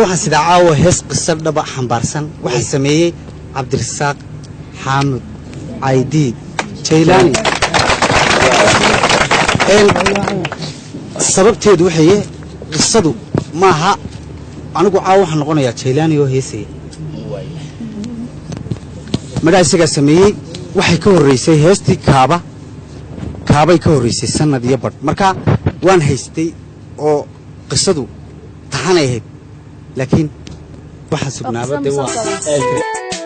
Horta waxaan sidaa caawa hees qiso dhaba xambaarsan. Waxaa sameeyey Cabdirasaaq Xaamud Caydiid Jaylaani. Sababteedu waxaye qisadu maaha anigu caawa waxaan noqonayaa Jaylaani oo heesaya. Madhaa isagaa sameeyey. Waxay ka horreysay heestii Kaaba, Kaabay ka horreysay sanad iyo badh. Marka waan haystay oo qisadu taxanay ahayd, laakiin waxaa sugnaaba dee waa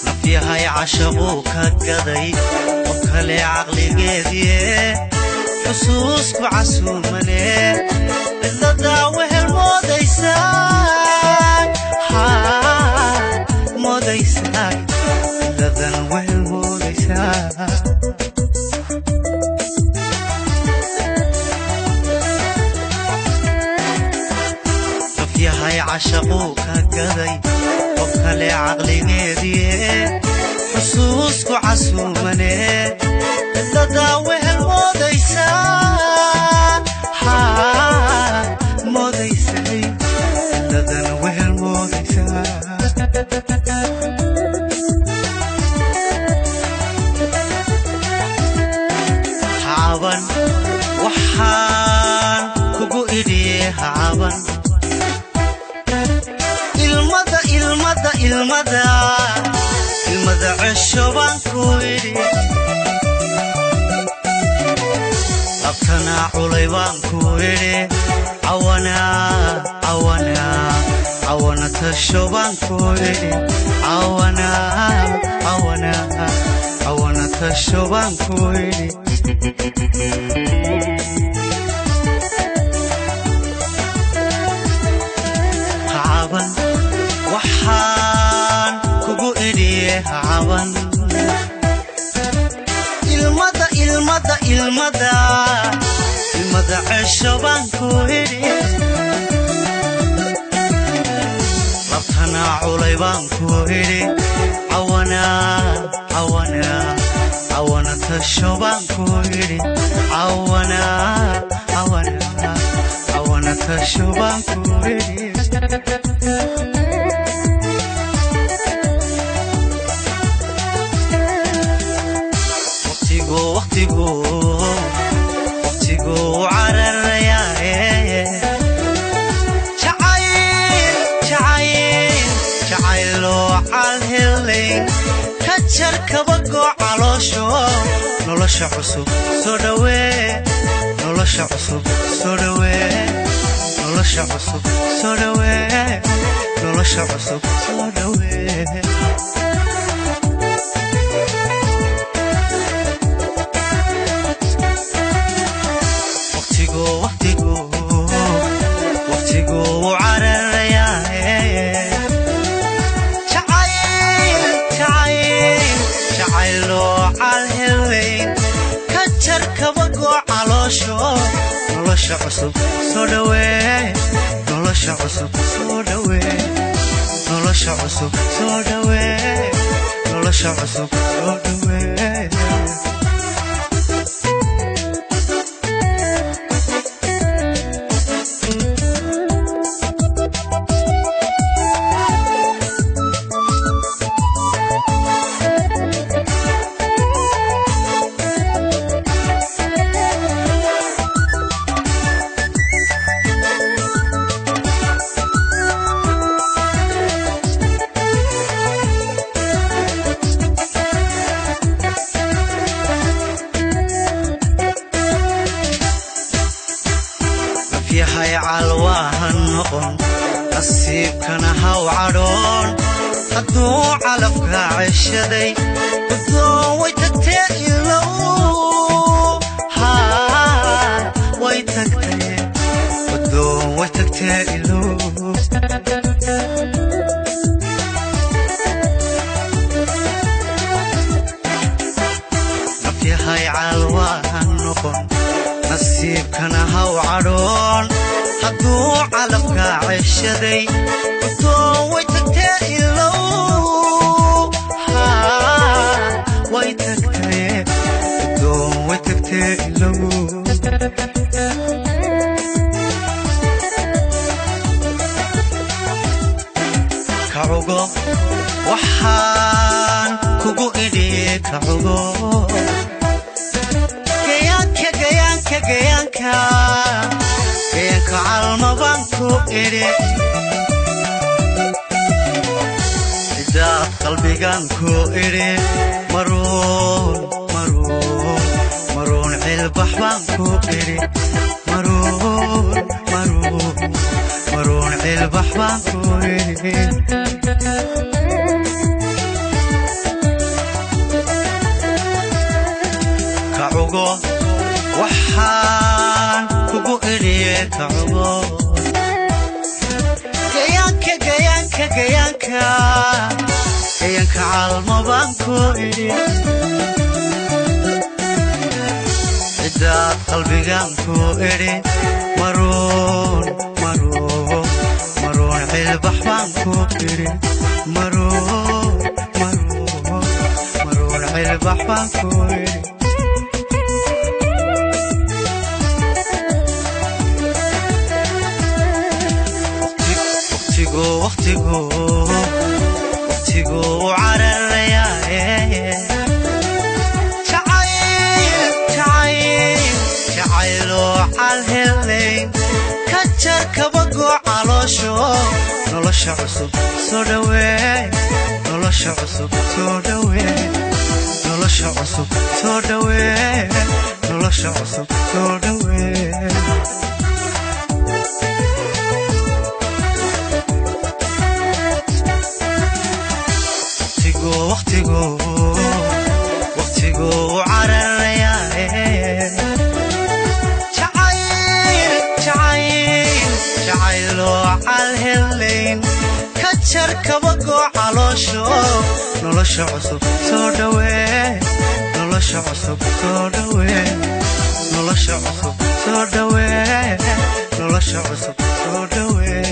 Nafyahay cashaquu ka gaday qof kale caqligeediye, xusuusku casuumane, cidladaa wehel moodaysaa, moodaysaa, cidladan wehel moodaysaa. Nafyahay cashaquu ka gaday qof kale caqligeediye, xusuusku casuumane, cidladaa wehel moodaysaa, moodaysay, cidladan wehel moodaysaa. Hacaban waxaan kugu idhiye, hacaban ilmada, ilmada, ilmada, ilmada cesho baan ku idhi, labtanaa culay baan ku idhi, cawanaa, cawanaa, cawana tasho baan ku idhi, cawanaa, cawanaa, cawana tasho baan ku idhi. Hacaban waxaan kugu idhiye, hacaban ilmada, ilmada, ilmada, ilmada cesho baan ku idhi, labtanaa culay baan ku idhi, cawanaa, cawanaa, cawana tasho baan ku idhi, cawanaa, cawanaa, cawana tasho baan ku idhi. Waqtigu, waqtigu, waqtigu cararayaaye, jacayl, jacayl, jacayloo calhelayn ka jar kabagoo caloosho, nolosha cusub soo dhawee, nolosha cusub soo dhawee, nolosha cusub soo dhawee, nolosha cusub soo dhawee. Waqtigu, waqtigu, waqtigu cararayaaye, jacayl, jacayl, jacayloo calhelayn ka jar kabagoo caloosho, nolosha cusub soo dhawee, nolosha cusub soo dhawee, nolosha cusub soo dhawee, nolosha cusub soo dhawee. Nafyahay calwaaha noqon, nasiibkana haw cadhoon, hadduu calafkaa ceshaday guddoon way tagtee ilow. tagtee ilow. Nafyahay calwaa ha noqon, nasiibkana haw cadhoon. Hadduu calafkaa ceshaday, guddoon way tagtee ilow. Way tagtee, guddoon way tagtee ilow. Kacugo waxaan kugu idhi, kacugo gayaanka, gayaanka, gayaanka, gayaanka calmabaan ku idhi. Cidaad qalbigan ku idhi, maruun, maruun, maruun cilbax baan ku idhi, maruun, maruun, maruun cilbax baan ku idhi. Kacugo waxaan kugu idhi, kacugo gayaanka, gayaanka, gayaanka, gayaanka calmo baan ku idhi. Cidaad qalbigan ku idhi, maruun, maruun, maruun cilbax baan ku idhi, maruun, maruun, maruun cilbax baan ku idhi. Waqtigu, waqtigu, waqtigu u cararayaaye. Jacayl, jacayl, jacayloo calhelayn ka jar kabagoo caloosho. Nolosha cusub soo dhawee, nolosha cusub soo dhawee, nolosha cusub soo dhawee, nolosha cusub soo dhawee. Waqtigu, waqtigu, waqtigu u cararayaaye. Jacayl, jacayl, jacayloo calhelayn ka jar kabagoo caloosho. Nolosha cusub soo dhawee, nolosha cusub soo dhawee, nolosha cusub soo dhawee, nolosha cusub soo dhawee.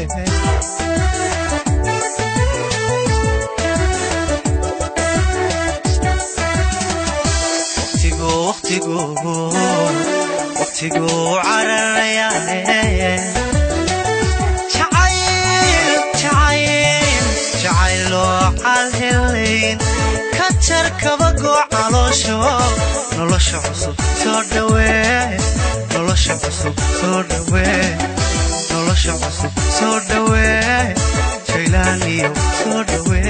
Waqtigu, waqtigu, waqtigu u cararayaaye. Jacayl, jacayl, jacayloo calhelayn ka jar kabagoo caloosho. Nolosha cusub soo dhawee, nolosha cusub soo dhawee, nolosha cusub soo dhawee. Jaylaaniyo soo dhawee.